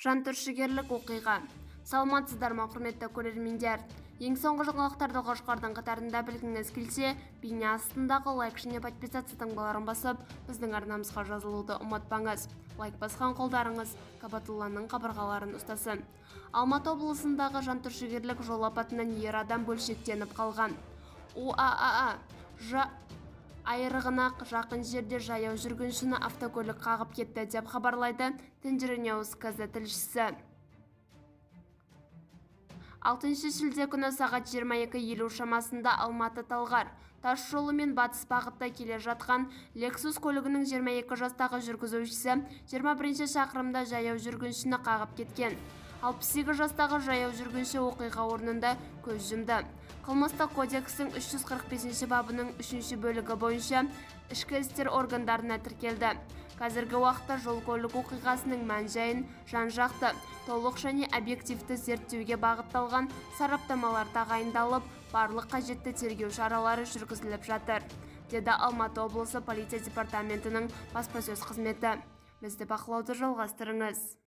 Жантүршігерлік оқиға. Саламатсыздар ма, құрметті көрермендер! Ең соңғы жаңалықтарды алғашқылардың қатарында білгіңіз келсе, бейне астындағы лайк және подписаться таңбаларын басып, біздің арнамызға жазылуды ұмытпаңыз. Лайк басқан қолдарыңыз Кабатулланың қабырғаларын ұстасын. Алматы облысындағы жантүршігерлік жол апатынан ер адам бөлшектеніп қалған. УААА Ж айрығына жақын жерде жаяу жүргіншіні автокөлік қағып кетті, деп хабарлайды Тенгриньюс KZ тілшісі. 6 шілде күні сағат 22:50 шамасында Алматы-Талғар тас жолымен батыс бағытта келе жатқан Lexus көлігінің 22 жастағы жүргізушісі 21 шақырымда жаяу жүргіншіні қағып кеткен. 68 жастағы жаяу жүргінші оқиға орнында көз жұмды. Қылмыстық кодекстің 345 бабының 3 бөлігі бойынша ішкі істер органдарына тіркелді. Қазіргі уақытта жол-көлік оқиғасының мән-жайын жан-жақты, толық және объективті зерттеуге бағытталған сараптамалар тағайындалып, барлық қажетті тергеу шаралары жүргізіліп жатыр, деді Алматы облысы полиция департаментінің баспасөз қызметі. Бізді бақылауды жалғастырыңыз.